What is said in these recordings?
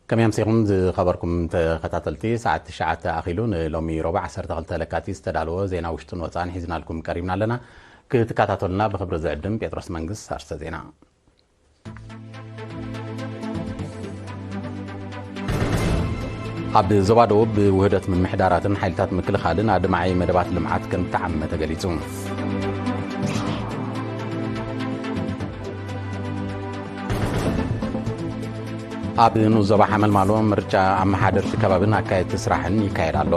ከመይ ኣምሲኹም ዝኸበርኩም ተኸታተልቲ? ሰዓት ትሽዓተ ኣኺሉ ንሎሚ ሮባ ዓሰርተ ክልተ ለካቲት ዝተዳለወ ዜና ውሽጥን ወፃእን ሒዝናልኩም ቀሪብና ኣለና። ክትከታተሉና ብኽብሪ ዝዕድም ጴጥሮስ መንግስ። ኣርስተ ዜና። ኣብ ዞባ ደቡብ ብውህደት ምምሕዳራትን ሓይልታት ምክልኻልን ኣድማዒ መደባት ልምዓት ከም ተዓመ ተገሊጹ። ኣብ ንኡስ ዞባ ሓመልማሎ ምርጫ ኣመሓደርቲ ከባብን ኣካየድቲ ስራሕን ይካየድ ኣሎ።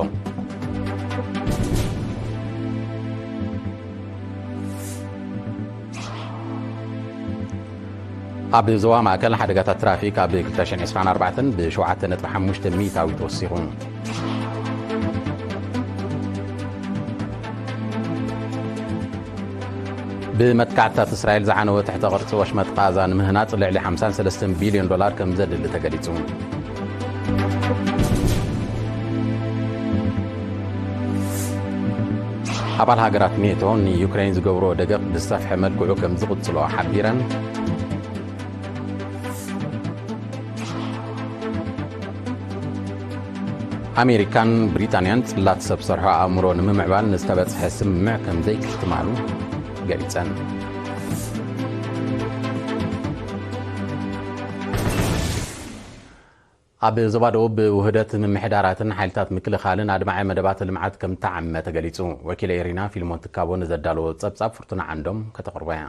ኣብ ዞባ ማእከል ሓደጋታት ትራፊክ ኣብ ክልተ ሽሕን ዕስራን ኣርባዕተን ብ ሸውዓተ ነጥቢ ሓሙሽተ ሚእታዊ ተወሲኹ። ብመጥቃዕትታት እስራኤል ዝዓነወ ትሕተ ቅርጺ ወሽመጥ ቃዛ ንምህናጽ ልዕሊ ሓምሳን ሰለስተን ቢልዮን ዶላር ከም ዘድሊ ተገሊጹ። ኣባል ሃገራት ኔቶ ንዩክሬን ዝገብሮ ደገፍ ብዝሰፍሐ መልክዑ ከም ዝቕጽሎ ሓቢረን። ኣሜሪካን ብሪጣንያን ጽላት ሰብ ሰርሖ ኣእምሮ ንምምዕባል ንዝተበጽሐ ስምምዕ ከም ዘይክትማሉ ገሊጸን። ኣብ ዞባ ደቡብ ብውህደት ምምሕዳራትን ሓይልታት ምክልኻልን ኣድማዒ መደባት ልምዓት ከም ተዓመ ተገሊጹ። ወኪል ኤሪና ፊልሞን ትካቦ ንዘዳለዎ ጸብጻብ ፍርቱና ዓንዶም ከተቕርቦ እያ።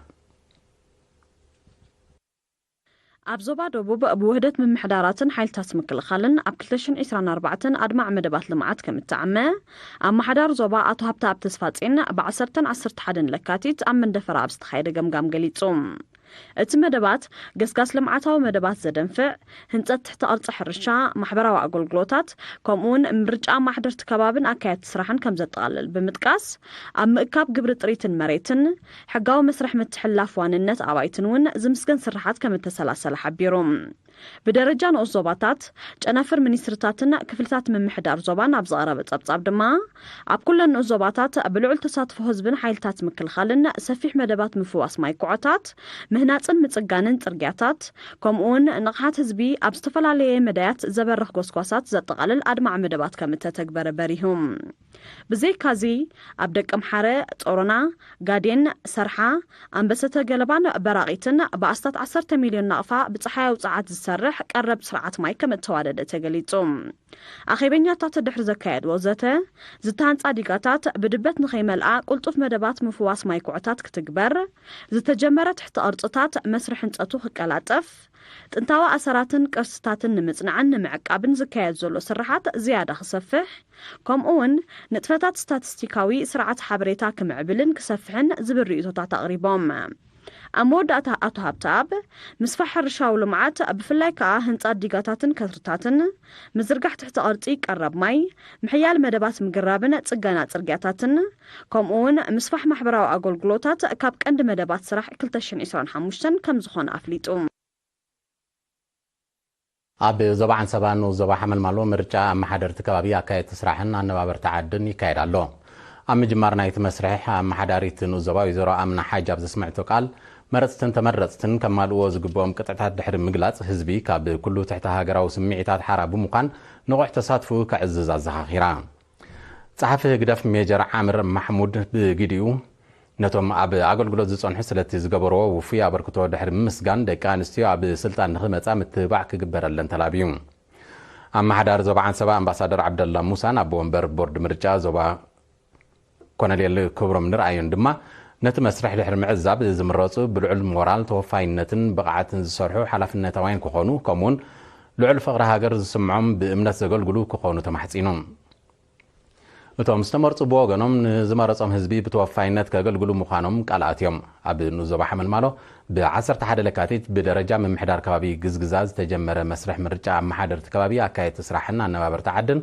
ኣብ ዞባ ደቡብ ብውህደት ምምሕዳራትን ሓይልታት ምክልኻልን ኣብ ክልተ ሽሕን ዕስራን ኣርባዕተን ኣድማዕ መደባት ልምዓት ከም እተዓመ ኣመሓዳሪ ዞባ ኣቶ ሃብተኣብ ተስፋጼን ብ ዓሰርተን ዓሰርተ ሓደን ለካቲት ኣብ መንደፈራ ኣብ ዝተኻየደ ገምጋም ገሊጹ። እቲ መደባት ገስጋስ ልምዓታዊ መደባት ዘደንፍዕ፣ ህንጸት ትሕቲ ቅርጺ ሕርሻ፣ ማሕበራዊ ኣገልግሎታት፣ ከምኡውን ምርጫ ኣመሓደርቲ ከባብን ኣካየድቲ ስራሕን ከም ዘጠቓልል ብምጥቃስ፣ ኣብ ምእካብ ግብሪ ጥሪትን መሬትን፣ ሕጋዊ መስርሕ ምትሕልላፍ ዋንነት ኣባይትን እውን ዝምስገን ስርሓት ከም እተሰላሰለ ሓቢሩ። ብደረጃ ንኡስ ዞባታት፣ ጨናፍር ሚኒስትርታትን ክፍልታት ምምሕዳር ዞባን ኣብ ዝቐረበ ጸብጻብ ድማ፣ ኣብ ኩለን ንኡስ ዞባታት ብልዑል ተሳትፎ ህዝብን ሓይልታት ምክልኻልን ሰፊሕ መደባት ምፍዋስ ማይ ኩዖታት፣ ምህናጽን ምጽጋንን ጽርግያታት፣ ከምኡውን ንቕሓት ህዝቢ ኣብ ዝተፈላለየ መዳያት ዘበርኽ ጎስጓሳት ዘጠቓልል ኣድማዕ መደባት ከም እተተግበረ በሪሁ። ብዘይካዚ፣ ኣብ ደቀምሓረ፣ ጾሮና፣ ጋዴን፣ ሰርሓ፣ ኣንበሰተ ገለባን በራቒትን ብኣስታት ዓሰርተ ሚልዮን ናቕፋ ብጸሓያዊ ጸዓት ዝሰርሕ ቀረብ ስርዓት ማይ ከም እተዋደደ ተገሊጹ። ኣኼበኛታት ድሕሪ ዘካየድዎ ዘተ፣ ዝተሃንጻ ዲጋታት ብድበት ንኸይመልኣ ቅልጡፍ መደባት ምፍዋስ ማይ ኩዕታት ክትግበር፣ ዝተጀመረ ትሕቲ ቅርጽታት መስርሕ ህንጸቱ ክቀላጠፍ፣ ጥንታዊ ኣሰራትን ቅርስታትን ንምጽናዕን ንምዕቃብን ዝካየድ ዘሎ ስርሓት ዝያዳ ክሰፍሕ፣ ከምኡውን ንጥፈታት ስታቲስቲካዊ ስርዓት ሓበሬታ ክምዕብልን ክሰፍሕን ዝብል ርእይቶታት ኣቕሪቦም። ኣብ መወዳእታ ኣቶ ሃብተኣብ፣ ምስፋሕ ሕርሻዊ ልምዓት፣ ብፍላይ ከኣ ህንጻት ዲጋታትን ከትርታትን፣ ምዝርጋሕ ትሕቲ ቅርጺ ቀረብ ማይ፣ ምሕያል መደባት ምግራብን ጽገና ጽርግያታትን፣ ከምኡውን ምስፋሕ ማሕበራዊ ኣገልግሎታት ካብ ቀንዲ መደባት ስራሕ ክልተ ሽሕን ዕስራን ሓሙሽተን ከም ዝኾነ ኣፍሊጡ። ኣብ ዞባ ዓንሰባ ንኡስ ዞባ ሓመልማሎ ምርጫ ኣመሓደርቲ ከባቢ ኣካየድቲ ስራሕን ኣነባበርቲ ዓድን ይካየድ ኣሎ። ኣብ ምጅማር ናይቲ መስርሕ ኣመሓዳሪት ንኡስ ዞባ ወይዘሮ ኣምና ሓጅ ኣብ ዘስምዕቶ ቃል፣ መረፅትን ተመረፅትን ከማልእዎ ዝግብኦም ቅጥዕታት ድሕሪ ምግላፅ፣ ህዝቢ ካብ ኩሉ ትሕቲ ሃገራዊ ስምዒታት ሓራ ብምዃን ንቑሕ ተሳትፎኡ ከዕዝዝ ኣዘኻኺራ። ጸሓፊ ህግደፍ ሜጀር ዓምር ማሕሙድ ብግዲኡ፣ ነቶም ኣብ ኣገልግሎት ዝጸንሑ ስለቲ ዝገበርዎ ውፉይ ኣበርክቶ ድሕሪ ምምስጋን፣ ደቂ ኣንስትዮ ኣብ ስልጣን ንኽመጻ ምትብባዕ ክግበረለን ተላብዩ። ኣመሓዳሪ ዞባ ዓንሰባ ኣምባሳደር ዓብደላ ሙሳን ኣቦ ወንበር ቦርድ ምርጫ ዞባ ኮነሌል ክብሮም ንርኣዮን ድማ፣ ነቲ መስርሕ ድሕሪ ምዕዛብ ዝምረጹ ብልዑል ሞራል፣ ተወፋይነትን ብቕዓትን ዝሰርሑ ሓላፍነታውያን ክኾኑ፣ ከምኡውን ልዑል ፍቕሪ ሃገር ዝስምዖም ብእምነት ዘገልግሉ ክኾኑ ተማሕጺኑ። እቶም ዝተመርጹ ብወገኖም ንዝመረጾም ህዝቢ ብተወፋይነት ከገልግሉ ምዃኖም ቃል ኣትዮም። ኣብ ንኡስ ዞባ ሓመልማሎ ብ ዓሰርተ ሓደ ለካቲት ብደረጃ ምምሕዳር ከባቢ ግዝግዛ ዝተጀመረ መስርሕ ምርጫ ኣመሓደርቲ ከባቢ ኣካየድቲ ስራሕን ኣነባበርቲ ዓድን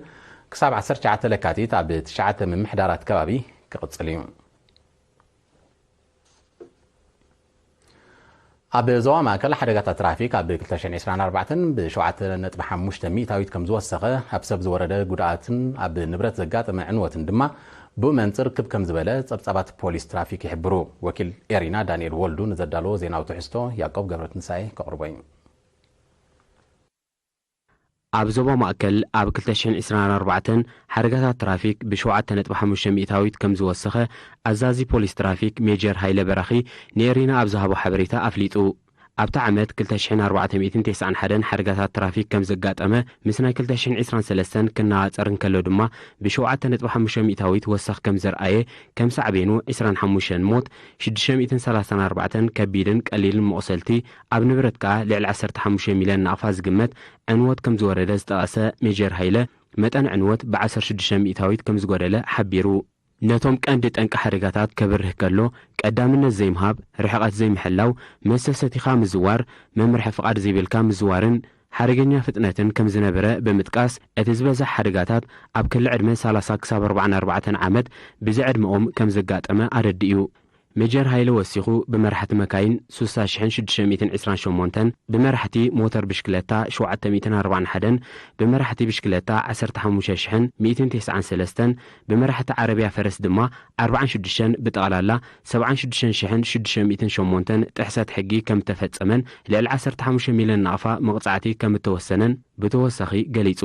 ክሳብ ዓሰርተ ትሽዓተ ለካቲት ኣብ ትሽዓተ ምምሕዳራት ከባቢ ክቕጽል እዩ። ኣብ ዞባ ማእከል ሓደጋታት ትራፊክ ኣብ ክልተ ሽሕን ዕስራን ኣርባዕተን ብ ሸውዓተ ነጥቢ ሓሙሽተ ሚእታዊት ከም ዝወሰኸ፣ ኣብ ሰብ ዝወረደ ጉድኣትን ኣብ ንብረት ዘጋጠመ ዕንወትን ድማ ብኡ መንጽር ክብ ከም ዝበለ ጸብጻባት ፖሊስ ትራፊክ ይሕብሩ። ወኪል ኤሪና ዳንኤል ወልዱ ንዘዳለዎ ዜናዊ ትሕዝቶ ያዕቆብ ገብረትንሳኤ ከቕርቦ እዩ። ኣብ ዞባ ማእከል ኣብ ክልተ ሽሕን ዕስራን ኣርባዕተን ሓደጋታት ትራፊክ ብሸውዓተ ነጥቢ ሓሙሽተ ሚእታዊት ከም ዝወሰኸ ኣዛዚ ፖሊስ ትራፊክ ሜጀር ሃይለ በራኺ ንኤሪና ኣብ ዝሃቦ ሓበሬታ ኣፍሊጡ። ኣብቲ ዓመት ክልተ ሽሕን ኣርባዕተ ሚእትን ተስዓን ሓደን ሓደጋታት ትራፊክ ከም ዘጋጠመ ምስ ናይ ክልተ ሽሕን ዕስራን ሰለስተን ክነጻጸር እንከሎ ድማ ብሸውዓተ ነጥቢ ሓሙሽተ ሚእታዊት ወሰኽ ከም ዘርኣየ፣ ከም ሳዕቤኑ ዕስራን ሓሙሽተን ሞት፣ ሽዱሽተ ሚእትን ሰላሳን ኣርባዕተን ከቢድን ቀሊልን መቑሰልቲ፣ ኣብ ንብረት ከኣ ልዕሊ ዓሰርተ ሓሙሽተ ሚልዮን ናቕፋ ዝግመት ዕንወት ከም ዝወረደ ዝጠቐሰ ሜጀር ሃይለ፣ መጠን ዕንወት ብዓሰርተ ሽዱሽተ ሚእታዊት ከም ዝጎደለ ሓቢሩ። ነቶም ቀንዲ ጠንቂ ሓደጋታት ከብርህ ከሎ፣ ቀዳምነት ዘይምሃብ፣ ርሕቐት ዘይምሕላው፣ መስተ ሰቲኻ ምዝዋር፣ መምርሒ ፍቓድ ዘይብልካ ምዝዋርን ሓደገኛ ፍጥነትን ከም ዝነበረ ብምጥቃስ፣ እቲ ዝበዝሕ ሓደጋታት ኣብ ክሊ ዕድመ ሰላሳ ክሳብ ኣርባዓን ኣርባዕተን ዓመት ብዝዕድመኦም ከም ዘጋጠመ ኣረዲኡ። ሜጀር ሃይለ ወሲኹ፣ ብመራሕቲ መካይን ስሳ ሽሕን ሽዱሽተ ሚእትን ዕስራን ሸሞንተን፣ ብመራሕቲ ሞተር ብሽክለታ ሸውዓተ ሚእትን ኣርባዓን ሓደን፣ ብመራሕቲ ብሽክለታ ዓሰርተ ሓሙሽተ ሽሕን ሚእትን ተስዓን ሰለስተን፣ ብመራሕቲ ዓረብያ ፈረስ ድማ ኣርባዓን ሽዱሽተን፣ ብጠቕላላ ሰብዓን ሽዱሽተን ሽሕን ሽዱሽተ ሚእትን ሸሞንተን ጥሕሰት ሕጊ ከም እተፈጸመን ልዕሊ ዓሰርተ ሓሙሽተ ሚልዮን ናቕፋ መቕጻዕቲ ከም እተወሰነን ብተወሳኺ ገሊጹ።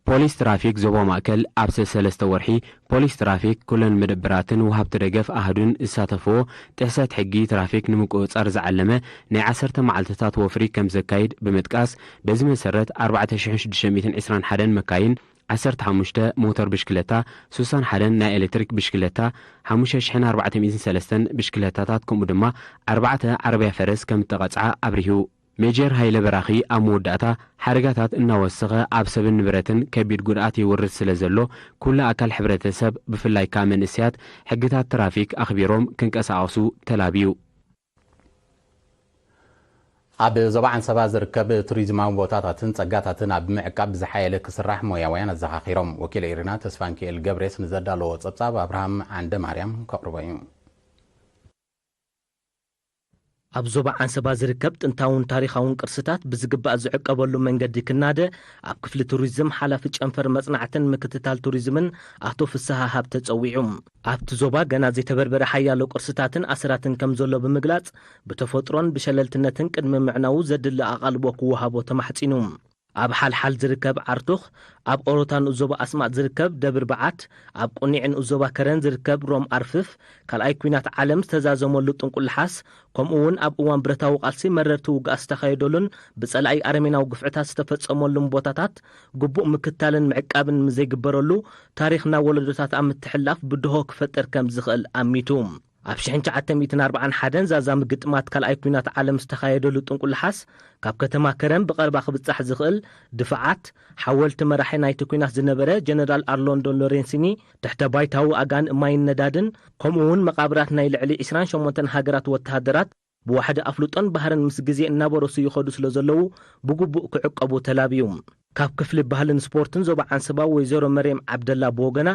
ፖሊስ ትራፊክ ዞባ ማእከል ኣብ ሰለስተ ወርሒ ፖሊስ ትራፊክ ኩለን መደበራትን ወሃብቲ ደገፍ ኣሃዱን ዝሳተፍዎ ጥሕሰት ሕጊ ትራፊክ ንምቁጽጻር ዝዓለመ ናይ ዓሰርተ መዓልትታት ወፍሪ ከም ዘካይድ ብምጥቃስ፣ በዚ መሰረት ኣርባዕተ ሽሕን ሽዱሽተ ሚእትን ዕስራን ሓደን መካይን፣ ዓሰርተ ሓሙሽተ ሞተር ብሽክለታ፣ ስሳን ሓደን ናይ ኤሌክትሪክ ብሽክለታ፣ ሓሙሽተ ሽሕን ኣርባዕተ ሚእትን ሰለስተን ብሽክለታታት ከምኡ ድማ ኣርባዕተ ዓረብያ ፈረስ ከም እተቐጽዓ ኣብሪሁ። ሜጀር ሃይለ በራኺ ኣብ መወዳእታ፣ ሓደጋታት እናወሰኸ ኣብ ሰብን ንብረትን ከቢድ ጉድኣት የውርድ ስለ ዘሎ፣ ኩሉ ኣካል ሕብረተሰብ ብፍላይ ከኣ መንእሰያት ሕግታት ትራፊክ ኣኽቢሮም ክንቀሳቐሱ ተላብዩ። ኣብ ዞባ ዓንሰባ ዝርከብ ቱሪዝማዊ ቦታታትን ጸጋታትን ኣብ ምዕቃብ ብዝሓየለ ክስራሕ ሞያውያን ኣዘኻኺሮም። ወኪል ኤሪና ተስፋንኪኤል ገብሬስ ንዘዳለዎ ጸብጻብ ኣብርሃም ዓንደ ማርያም ከቕርቦ እዩ። ኣብ ዞባ ዓንሰባ ዝርከብ ጥንታውን ታሪኻውን ቅርስታት ብዝግባእ ዝዕቀበሉ መንገዲ ክናደ ኣብ ክፍሊ ቱሪዝም ሓላፊ ጨንፈር መጽናዕትን ምክትታል ቱሪዝምን ኣቶ ፍስሃ ሃብተ ጸዊዑ። ኣብቲ ዞባ ገና ዘይተበርበረ ሓያሎ ቅርስታትን ኣሰራትን ከም ዘሎ ብምግላጽ፣ ብተፈጥሮን ብሸለልትነትን ቅድሚ ምዕናዉ ዘድሊ ኣቓልቦ ክወሃቦ ተማሕጺኑ። ኣብ ሓልሓል ዝርከብ ዓርቱኽ፣ ኣብ ኦሮታ ንኡስ ዞባ ኣስማጥ ዝርከብ ደብር በዓት፣ ኣብ ቁኒዕ ንኡስ ዞባ ከረን ዝርከብ ሮም ኣርፍፍ፣ ካልኣይ ኲናት ዓለም ዝተዛዘመሉ ጥንቁልሓስ፣ ከምኡ እውን ኣብ እዋን ብረታዊ ቃልሲ መረርቲ ውግኣት ዝተኻየደሉን ብጸላኢ ኣረሜናዊ ግፍዕታት ዝተፈጸመሉን ቦታታት ግቡእ ምክታልን ምዕቃብን ምስ ዘይግበረሉ፣ ታሪኽ ናብ ወለዶታት ኣብ ምትሕልላፍ ብድሆ ክፈጥር ከም ዝኽእል ኣሚቱ። ኣብ ሽሕን ትሽዓተ ሚእትን ኣርባዓን ሓደን ዛዛሚ ግጥማት ካልኣይ ኲናት ዓለም ዝተኻየደሉ ጥንቁልሓስ፣ ካብ ከተማ ከረን ብቐረባ ክብጻሕ ዝኽእል ድፋዓት፣ ሓወልቲ መራሒ ናይቲ ኲናት ዝነበረ ጀነራል ኣርሎንዶ ሎሬንሲኒ፣ ትሕተ ባይታዊ ኣጋን ማይን ነዳድን፣ ከምኡ እውን መቓብራት ናይ ልዕሊ ዕስራን ሸሞንተን ሃገራት ወተሃደራት ብዋሕዲ ኣፍልጦን ባህርን ምስ ግዜ እናበረሱ ይኸዱ ስለ ዘለዉ፣ ብግቡእ ክዕቀቡ ተላብዩ። ካብ ክፍሊ ባህልን ስፖርትን ዞባ ዓንሰባ ወይዘሮ መርየም ዓብደላ ብወገና፣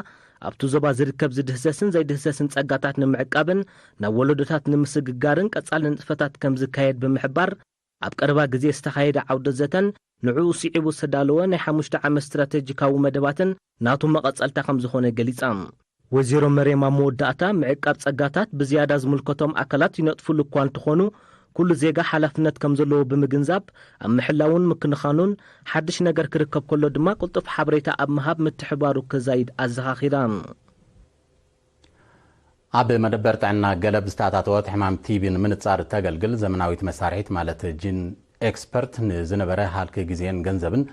ኣብቲ ዞባ ዝርከብ ዝድህሰስን ዘይድህሰስን ጸጋታት ንምዕቃብን ናብ ወለዶታት ንምስግጋርን ቀጻሊ ንጥፈታት ከም ዝካየድ ብምሕባር፣ ኣብ ቀረባ ግዜ ዝተኻየደ ዓውደ ዘተን ንዕኡ ስዒቡ ዝተዳለወ ናይ ሓሙሽተ ዓመት ስትራቴጂካዊ መደባትን ናቱ መቐጸልታ ከም ዝኾነ ገሊጻ። ወይዘሮ መርየም ኣብ መወዳእታ፣ ምዕቃብ ጸጋታት ብዝያዳ ዝምልከቶም ኣካላት ይነጥፉሉ እኳ እንተኾኑ፣ ኩሉ ዜጋ ሓላፍነት ከም ዘለዎ ብምግንዛብ፣ ኣብ ምሕላውን ምክንኻኑን፣ ሓድሽ ነገር ክርከብ ከሎ ድማ ቅልጡፍ ሓበሬታ ኣብ ምሃብ ምትሕባሩ ክዛይድ ኣዘኻኺራ። ኣብ መደበር ጥዕና ገለብ ዝተኣታተወት ሕማም ቲቢ ንምንጻር እተገልግል ዘመናዊት መሳርሒት ማለት ጂን ኤክስፐርት ንዝነበረ ሃልኪ ግዜን ገንዘብን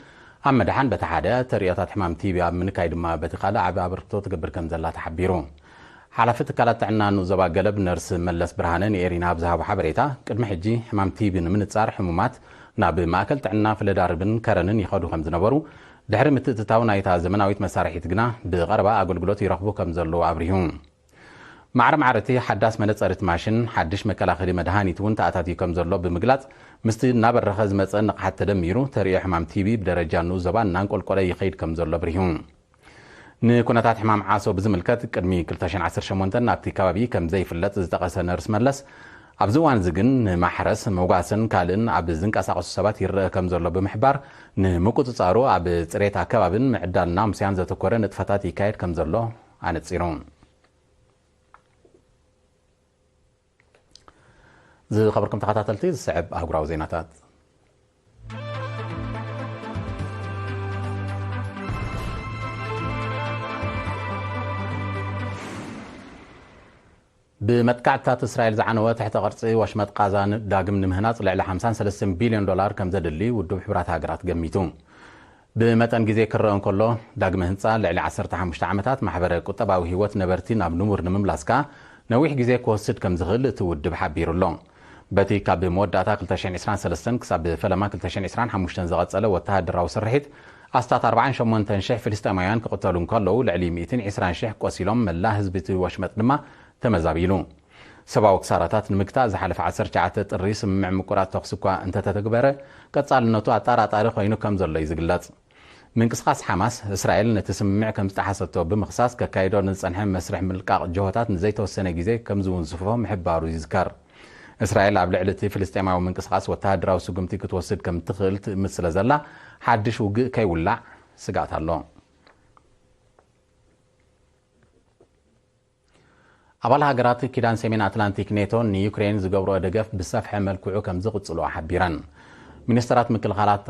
ኣብ ምድሓን በቲ ሓደ፣ ተርእዮታት ሕማም ቲቢ ኣብ ምንካይ ድማ በቲ ካልእ ዓቢ ኣበርክቶ ትገብር ከም ዘላ ተሓቢሩ። ሓላፊ ትካላት ጥዕና ንኡስ ዞባ ገለብ ነርስ መለስ ብርሃነ ንኤሪና ኣብ ዝሃቦ ሓበሬታ፣ ቅድሚ ሕጂ ሕማም ቲቢ ንምንጻር ሕሙማት ናብ ማእከል ጥዕና ፍለዳርብን ከረንን ይኸዱ ከም ዝነበሩ፣ ድሕሪ ምትእትታው ናይታ ዘመናዊት መሳርሒት ግና ብቐረባ ኣገልግሎት ይረኽቡ ከም ዘለዉ ኣብሪሁ። ማዕረ ማዕረ እቲ ሓዳስ መነጸሪት ማሽን፣ ሓድሽ መከላኸሊ መድሃኒት እውን ተኣታትዩ ከም ዘሎ ብምግላጽ፣ ምስቲ እናበረኸ ዝመጸ ንቕሓት ተደሚሩ፣ ተርእዮ ሕማም ቲቢ ብደረጃ ንኡስ ዞባ እናንቆልቆለ ይኸይድ ከም ዘሎ ኣብሪሁ። ንኩነታት ሕማም ዓሶ ብዝምልከት፣ ቅድሚ ክልተ ሽሕን ዓሰርተ ሸሞንተን ናብቲ ከባቢ ከም ዘይፍለጥ ዝጠቐሰ ነርስ መለስ፣ ኣብዚ እዋን እዚ ግን ንማሕረስ፣ መጓሰን ካልእን ኣብ ዝንቀሳቐሱ ሰባት ይረአ ከም ዘሎ ብምሕባር፣ ንምቁጽጻሩ ኣብ ጽሬት ኣከባብን ምዕዳል ናሙስያን ዘተኮረ ንጥፈታት ይካየድ ከም ዘሎ ኣነጺሩ። ዝኸበርኩም ተኸታተልቲ፣ ዝስዕብ ኣህጉራዊ ዜናታት። ብመጥቃዕትታት እስራኤል ዝዓነወ ትሕተ ቅርጺ ወሽመጥ ቃዛ ዳግም ንምህናጽ ልዕሊ ሓምሳን ሰለስተን ቢልዮን ዶላር ከም ዘድሊ ውድብ ሕቡራት ሃገራት ገሚቱ። ብመጠን ግዜ ክረአ እንከሎ፣ ዳግመ ህንጻ ልዕሊ ዓሰርተ ሓሙሽተ ዓመታት ማሕበረ ቁጠባዊ ህይወት ነበርቲ ናብ ንቡር ንምምላስ ከኣ ነዊሕ ግዜ ክወስድ ከም ዝኽእል እቲ ውድብ ሓቢሩ ኣሎ። በቲ ካብ መወዳእታ ክልተ ሽሕን ዕስራን ሰለስተን ክሳብ ፈለማ ክልተ ሽሕን ዕስራን ሓሙሽተን ዝቐጸለ ወተሃደራዊ ስርሒት፣ ኣስታት ኣርባዓን ሸሞንተን ሽሕ ፍልስጤማውያን ክቕተሉ እንከለዉ፣ ልዕሊ ሚእትን ዕስራን ሽሕ ቆሲሎም፣ መላእ ህዝቢ እቲ ወሽመጥ ድማ ተመዛቢሉ። ሰብኣዊ ክሳራታት ንምግታእ ዝሓለፈ ዓሰርተ ትሽዓተ ጥሪ ስምምዕ ምቁራጽ ተኹሲ እኳ እንተተተግበረ፣ ቀጻልነቱ ኣጠራጣሪ ኮይኑ ከም ዘሎ እዩ ዝግለጽ። ምንቅስቓስ ሓማስ፣ እስራኤል ነቲ ስምምዕ ከም ዝጠሓሰቶ ብምኽሳስ፣ ከካይዶ ንዝጸንሐ መስርሕ ምልቃቕ ጅሆታት ንዘይተወሰነ ግዜ ከም ዝውንስፎ ምሕባሩ ይዝከር። እስራኤል ኣብ ልዕሊ እቲ ፍልስጤማዊ ምንቅስቓስ ወተሃደራዊ ስጉምቲ ክትወስድ ከም ትኽእል ትእምት ስለ ዘላ፣ ሓድሽ ውግእ ከይውላዕ ስግኣት ኣሎ። ኣባል ሃገራት ኪዳን ሰሜን ኣትላንቲክ ኔቶ ንዩክሬን ዝገብርኦ ደገፍ ብዝሰፍሐ መልክዑ ከም ዝቕጽልኦ ሓቢረን። ሚኒስተራት ምክልኻላት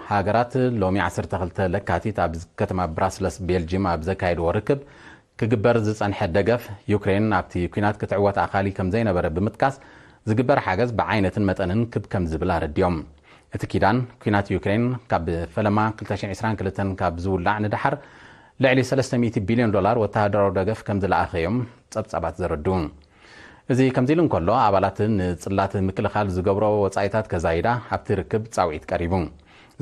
ሃገራት ሎሚ ዓሰርተ ክልተ ለካቲት ኣብ ከተማ ብራስለስ ቤልጂም ኣብ ዘካየድዎ ርክብ፣ ክግበር ዝጸንሐ ደገፍ፣ ዩክሬን ኣብቲ ኲናት ክትዕወት ኣኻሊ ከም ዘይነበረ ብምጥቃስ፣ ዝግበር ሓገዝ ብዓይነትን መጠንን ክብ ከም ዝብል ኣረዲኦም። እቲ ኪዳን፣ ኲናት ዩክሬን ካብ ፈለማ ክልተ ሽሕን ዕስራን ክልተን ካብ ዝውላዕ ንደሓር፣ ልዕሊ ሰለስተ ሚእቲ ቢልዮን ዶላር ወተሃደራዊ ደገፍ ከም ዝለኣኸ እዮም ጸብጻባት ዘረድኡ። እዚ ከምዚ ኢሉ እንከሎ፣ ኣባላት ንጽላት ምክልኻል ዝገብሮ ወጻኢታት ከዛይዳ ኣብቲ ርክብ ጻውዒት ቀሪቡ።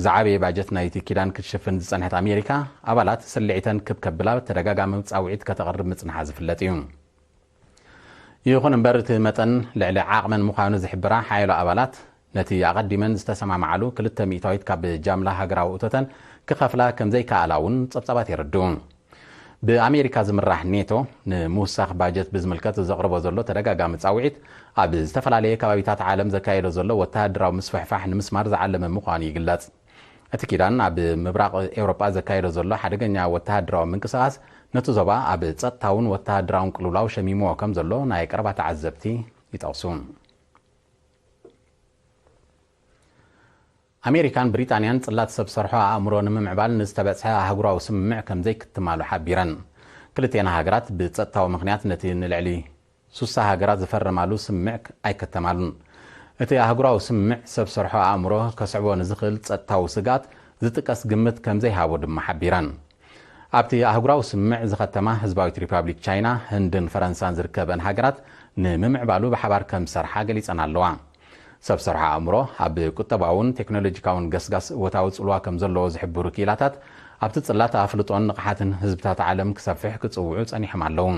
ዝዓበየ ባጀት ናይቲ ኪዳን ክትሽፍን ዝጸንሐት ኣሜሪካ፣ ኣባላት ስልዒተን ክብ ከብላ ተደጋጋሚ ጻውዒት ከተቕርብ ምጽንሓ ዝፍለጥ እዩ። ይኹን እምበር፣ እቲ መጠን ልዕሊ ዓቕመን ምዃኑ ዝሕብራ ሓያሎ ኣባላት፣ ነቲ ኣቐዲመን ዝተሰማምዓሉ ክልተ ሚእታዊት ካብ ጃምላ ሃገራዊ እቶተን ክኸፍላ ከም ዘይከኣላ እውን ጸብጻባት የረድኡ። ብኣሜሪካ ዝምራሕ ኔቶ፣ ንምውሳኽ ባጀት ብዝምልከት ዘቕርቦ ዘሎ ተደጋጋሚ ጻውዒት፣ ኣብ ዝተፈላለየ ከባቢታት ዓለም ዘካየዶ ዘሎ ወተሃደራዊ ምስፍሕፋሕ ንምስማር ዝዓለመ ምዃኑ ይግለጽ። እቲ ኪዳን፣ ኣብ ምብራቕ ኤውሮጳ ዘካየዶ ዘሎ ሓደገኛ ወተሃደራዊ ምንቅስቓስ፣ ነቲ ዞባ ኣብ ጸጥታውን ወተሃደራውን ቅልውላው ሸሚምዎ ከም ዘሎ ናይ ቀረባ ተዓዘብቲ ይጠቕሱ። ኣሜሪካን ብሪጣንያን ጽላት ሰብ ሰርሖ ኣእምሮ ንምምዕባል ንዝተበጽሐ ኣህጉራዊ ስምምዕ ከም ዘይክትማሉ ሓቢረን። ክልቴና ሃገራት ብጸጥታዊ ምኽንያት ነቲ ንልዕሊ ሱሳ ሃገራት ዝፈረማሉ ስምምዕ ኣይከተማሉን። እቲ ኣህጉራዊ ስምምዕ ሰብ ሰርሖ ኣእምሮ ከስዕቦ ንዝኽእል ጸጥታዊ ስግኣት ዝጥቀስ ግምት ከም ዘይሃቦ ድማ ሓቢረን። ኣብቲ ኣህጉራዊ ስምምዕ ዝኸተማ ህዝባዊት ሪፓብሊክ ቻይና፣ ህንድን ፈረንሳን ዝርከበን ሃገራት ንምምዕባሉ ብሓባር ከም ዝሰርሓ ገሊጸን ኣለዋ። ሰብ ሰርሖ ኣእምሮ ኣብ ቁጠባውን ቴክኖሎጂካውን ገስጋስ እወታዊ ጽልዋ ከም ዘለዎ ዝሕብሩ ክኢላታት፣ ኣብቲ ጽላት ኣፍልጦን ንቕሓትን ህዝብታት ዓለም ክሰፍሕ ክጽውዑ ጸኒሖም ኣለዉ።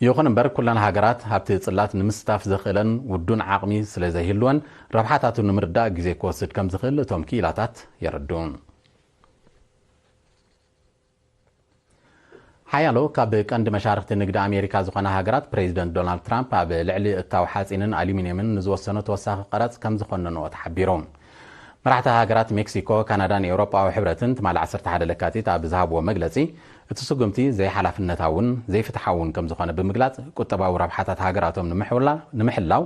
ይኹን እምበር፣ ኩለን ሃገራት ኣብቲ ጽላት ንምስታፍ ዘኽእለን ውዱን ዓቕሚ ስለ ዘይህልወን፣ ረብሓታቱ ንምርዳእ ግዜ ክወስድ ከም ዝኽእል እቶም ክኢላታት የረድኡ። ሓያሎ ካብ ቀንዲ መሻርኽቲ ንግዲ ኣሜሪካ ዝኾና ሃገራት፣ ፕሬዚደንት ዶናልድ ትራምፕ ኣብ ልዕሊ እታው ሓጺንን ኣሉሚንየምን ንዝወሰኖ ተወሳኺ ቀረጽ ከም ዝኾነንኦ ተሓቢሩ። መራሕቲ ሃገራት ሜክሲኮ፣ ካናዳን ኤውሮጳዊ ሕብረትን ትማሊ ዓሰርተ ሓደ ለካቲት ኣብ ዝሃብዎ መግለጺ፣ እቲ ስጉምቲ ዘይሓላፍነታውን ዘይፍትሓውን ከም ዝኾነ ብምግላጽ፣ ቁጠባዊ ረብሓታት ሃገራቶም ንምሕውላ-፣ ንምሕላው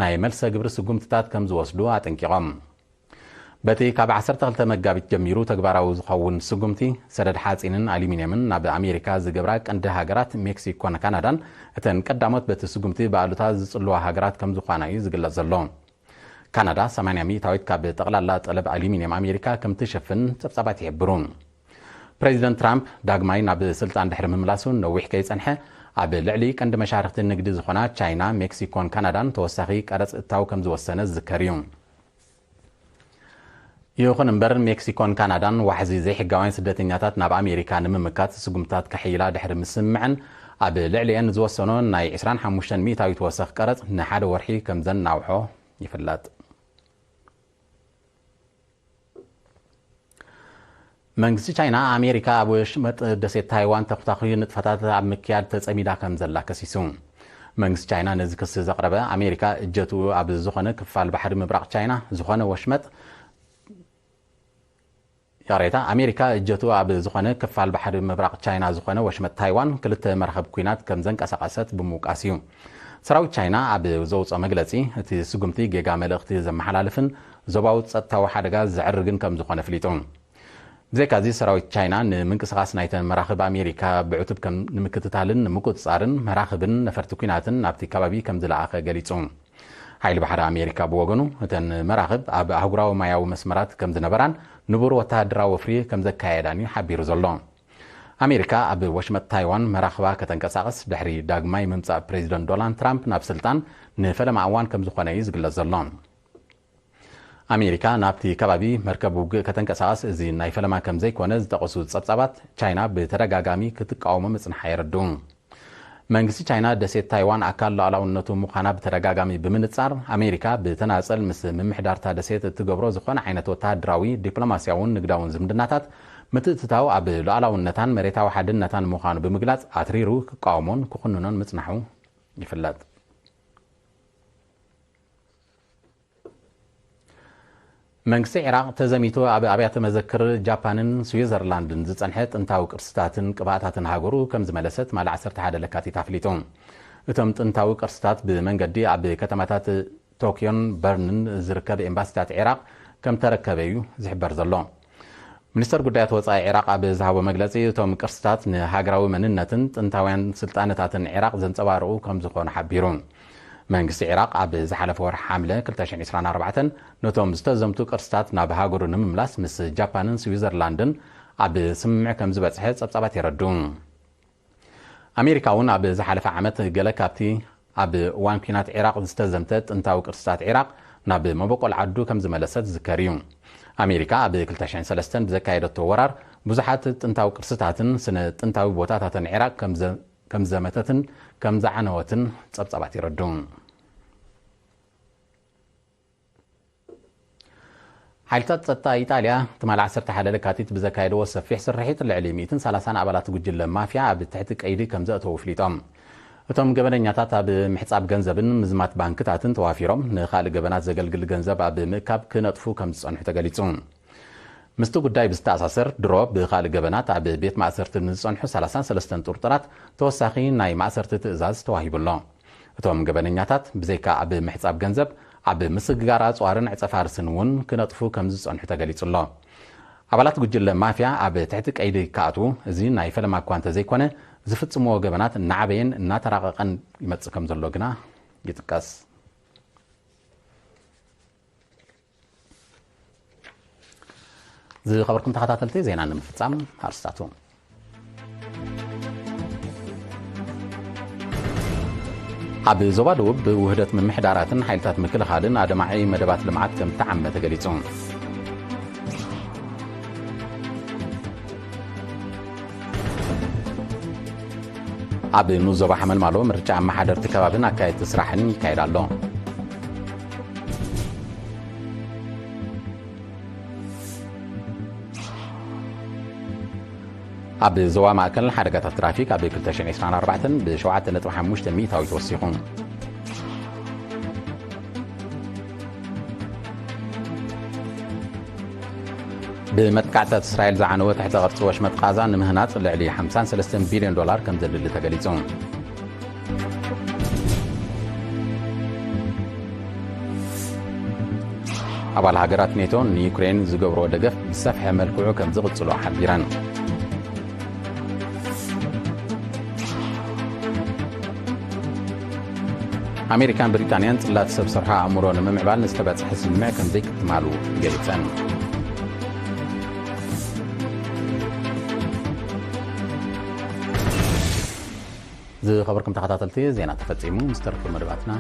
ናይ መልሰ ግብሪ ስጉምትታት ከም ዝወስዱ ኣጠንቂቖም። በቲ ካብ ዓሰርተ ክልተ መጋቢት ጀሚሩ ተግባራዊ ዝኸውን ስጉምቲ፣ ሰደድ ሓጺንን ኣሉሚንየምን ናብ ኣሜሪካ ዝገብራ ቀንዲ ሃገራት ሜክሲኮን ካናዳን፣ እተን ቀዳሞት በቲ ስጉምቲ ብኣሉታ ዝጽልዋ ሃገራት ከም ዝኾና እዩ ዝግለጽ ዘሎ። ካናዳ ሰማንያ ሚእታዊት ካብ ጠቕላላ ጠለብ ኣሉሚንየም ኣሜሪካ ከም ትሽፍን ጸብጻባት ይሕብሩ። ፕሬዚደንት ትራምፕ ዳግማይ ናብ ስልጣን ድሕሪ ምምላሱ ነዊሕ ከይጸንሐ፣ ኣብ ልዕሊ ቀንዲ መሻርኽቲ ንግዲ ዝኾና ቻይና፣ ሜክሲኮን ካናዳን ተወሳኺ ቀረጽ እታው ከም ዝወሰነ ዝዝከር እዩ። ይኹን እምበር፣ ሜክሲኮን ካናዳን ዋሕዚ ዘይሕጋውያን ስደተኛታት ናብ ኣሜሪካ ንምምካት ስጉምታት ከሕይላ ድሕሪ ምስምዐን፣ ኣብ ልዕሊኤን ዝወሰኖ ናይ ዕስራን ሓሙሽተን ሚእታዊት ወሰኽ ቀረጽ ንሓደ ወርሒ ከም ዘናውሖ ይፍለጥ። መንግስቲ ቻይና፣ ኣሜሪካ ኣብ ወሽመጥ ደሴት ታይዋን ተኹታኹዩ ንጥፈታት ኣብ ምክያድ ተጸሚዳ ከም ዘላ ከሲሱ። መንግስቲ ቻይና ነዚ ክሲ ዘቕረበ፣ ኣሜሪካ እጀትኡ ኣብ ዝኾነ ክፋል ባሕሪ ምብራቕ ቻይና ዝኾነ ወሽመጥ፣ ይቕሬታ፣ ኣሜሪካ እጀትኡ ኣብ ዝኾነ ክፋል ባሕሪ ምብራቕ ቻይና ዝኾነ ወሽመጥ ታይዋን ክልተ መራኽብ ኲናት ከም ዘንቀሳቐሰት ብምውቃስ እዩ። ሰራዊት ቻይና ኣብ ዘውፅኦ መግለፂ፣ እቲ ስጉምቲ ጌጋ መልእኽቲ ዘመሓላልፍን ዞባዊ ጸጥታዊ ሓደጋ ዘዕርግን ከም ዝኾነ ኣፍሊጡ። ብዘይካዚ፣ ሰራዊት ቻይና ንምንቅስቓስ ናይተን መራኽብ ኣሜሪካ ብዕቱብ ከም ንምክትታልን ንምቁጽጻርን መራኽብን ነፈርቲ ኲናትን ናብቲ ከባቢ ከም ዝለኣኸ ገሊጹ። ሓይሊ ባሕሪ ኣሜሪካ ብወገኑ፣ እተን መራኽብ ኣብ ኣህጉራዊ ማያዊ መስመራት ከም ዝነበራን ንቡር ወተሃደራዊ ወፍሪ ከም ዘካየዳን እዩ ሓቢሩ ዘሎ። ኣሜሪካ ኣብ ወሽመጥ ታይዋን መራኽባ ከተንቀሳቕስ ድሕሪ ዳግማይ ምምጻእ ፕሬዚደንት ዶናልድ ትራምፕ ናብ ስልጣን ንፈለማ እዋን ከም ዝኾነ እዩ ዝግለጽ ዘሎ። ኣሜሪካ ናብቲ ከባቢ መርከብ ውግእ ከተንቀሳቐስ እዚ ናይ ፈለማ ከም ዘይኮነ ዝጠቐሱ ጸብጻባት፣ ቻይና ብተደጋጋሚ ክትቃወሞ ምጽንሓ የረድኡ። መንግስቲ ቻይና ደሴት ታይዋን ኣካል ሉዓላውነቱ ምዃና ብተደጋጋሚ ብምንጻር፣ ኣሜሪካ ብተናጸል ምስ ምምሕዳርታ ደሴት እትገብሮ ዝኾነ ዓይነት ወተሃደራዊ፣ ዲፕሎማስያውን ንግዳውን ዝምድናታት ምትእትታው ኣብ ሉዓላውነታን መሬታዊ ሓድነታን ምዃኑ ብምግላጽ፣ ኣትሪሩ ክቃወሞን ክኹንኖን ምጽናሑ ይፍለጥ። መንግስቲ ዒራቕ ተዘሚቱ ኣብ ኣብያተ መዘክር ጃፓንን ስዊዘርላንድን ዝጸንሐ ጥንታዊ ቅርስታትን ቅብኣታትን ሃገሩ ከም ዝመለሰ ትማሊ ዓሰርተ ሓደ ለካቲት ኣፍሊጡ። እቶም ጥንታዊ ቅርስታት ብመንገዲ ኣብ ከተማታት ቶክዮን በርንን ዝርከብ ኤምባሲታት ዒራቕ ከም ተረከበ እዩ ዝሕበር ዘሎ። ሚኒስተር ጉዳያት ወጻኢ ዒራቕ ኣብ ዝሃቦ መግለጺ፣ እቶም ቅርስታት ንሃገራዊ መንነትን ጥንታውያን ስልጣነታትን ዒራቕ ዘንጸባርቑ ከም ዝኾኑ ሓቢሩ። መንግስቲ ዒራቕ ኣብ ዝሓለፈ ወርሒ ሓምለ ክልተ ሽሕን ዕስራን ኣርባዕተን ነቶም ዝተዘምቱ ቅርስታት ናብ ሃገሩ ንምምላስ ምስ ጃፓንን ስዊዘርላንድን ኣብ ስምምዕ ከም ዝበጽሐ ጸብጻባት የረድኡ። ኣሜሪካ እውን ኣብ ዝሓለፈ ዓመት ገለ ካብቲ ኣብ እዋን ኲናት ዒራቕ ዝተዘምተ ጥንታዊ ቅርስታት ዒራቕ ናብ መበቆል ዓዱ ከም ዝመለሰት ዝዝከር እዩ። ኣሜሪካ ኣብ ክልተ ሽሕን ሰለስተን ብዘካየደቶ ወራር ብዙሓት ጥንታዊ ቅርስታትን ስነ ጥንታዊ ቦታታትን ዒራቕ ከም ዘ-፣ ከም ዘመተትን ከም ዝዓነወትን ጸብጻባት የረድኡ። ሓይልታት ጸጥታ ኢጣልያ ትማሊ ዓሰርተ ሓደ ለካቲት ብዘካየድዎ ሰፊሕ ስርሒት፣ ልዕሊ ሚእትን ሰላሳን ኣባላት ጉጅለ ማፍያ ኣብ ትሕቲ ቀይዲ ከም ዘእተዉ ኣፍሊጦም። እቶም ገበነኛታት ኣብ ምሕጻብ ገንዘብን ምዝማት ባንክታትን ተዋፊሮም፣ ንኻልእ ገበናት ዘገልግል ገንዘብ ኣብ ምእካብ ክነጥፉ ከም ዝጸንሑ ተገሊጹ። ምስቲ ጉዳይ ብዝተኣሳሰር፣ ድሮ ብኻልእ ገበናት ኣብ ቤት ማእሰርቲ ንዝጸንሑ ሰላሳን ሰለስተን ጥርጡራት ተወሳኺ ናይ ማእሰርቲ ትእዛዝ ተዋሂቡ ኣሎ። እቶም ገበነኛታት ብዘይካ ኣብ ምሕጻብ ገንዘብ፣ ኣብ ምስግጋር ኣጽዋርን ዕጸ ፋርስን እውን ክነጥፉ ከም ዝጸንሑ ተገሊጹ ኣሎ። ኣባላት ጉጅለ ማፍያ ኣብ ትሕቲ ቀይዲ ክኣትዉ፣ እዚ ናይ ፈለማ እኳ እንተዘይኮነ፣ ዝፍጽምዎ ገበናት እናዓበየን እናተራቐቐን ይመጽእ ከም ዘሎ ግና ይጥቀስ። ዝኸበርኩም ተኸታተልቲ፣ ዜና ንምፍጻም ኣርስታቱ። ኣብ ዞባ ደቡብ ብውህደት ምምሕዳራትን ሓይልታት ምክልኻልን ኣደማዒ መደባት ልምዓት ከም ዝተዓመ ተገሊጹ። ኣብ ንኡስ ዞባ ሓመልማሎ ምርጫ ኣመሓደርቲ ከባብን ኣካየድቲ ስራሕን ይካየድ ኣሎ። ኣብ ዞባ ማእከል ሓደጋታት ትራፊክ ኣብ ክልተ ሽሕን ዕስራን ኣርባዕተን ብሸውዓተ ነጥቢ ሓሙሽተ ሚእታዊት ወሲኹ። ብመጥቃዕትታት እስራኤል ዝዓነወ ትሕተ ቅርጺ ወሽመጥ ቃዛ ንምህናጽ ልዕሊ ሓምሳን ሰለስተን ቢልዮን ዶላር ከም ዘድሊ ተገሊጹ። ኣባል ሃገራት ኔቶ ንዩክሬን ዝገብርዎ ደገፍ ብዝሰፍሐ መልክዑ ከም ዝቕጽሎ ሓቢረን። ኣሜሪካን ብሪጣንያን ጽላት ሰብ ሰርሖ ኣእምሮ ንምምዕባል ንዝተበጽሐ ስምምዕ ከም ዘይክትማሉ ገሊጸን። ዝኸበርኩም ተኸታተልቲ፣ ዜና ተፈጺሙ። ምስ ተረፉ መደባትና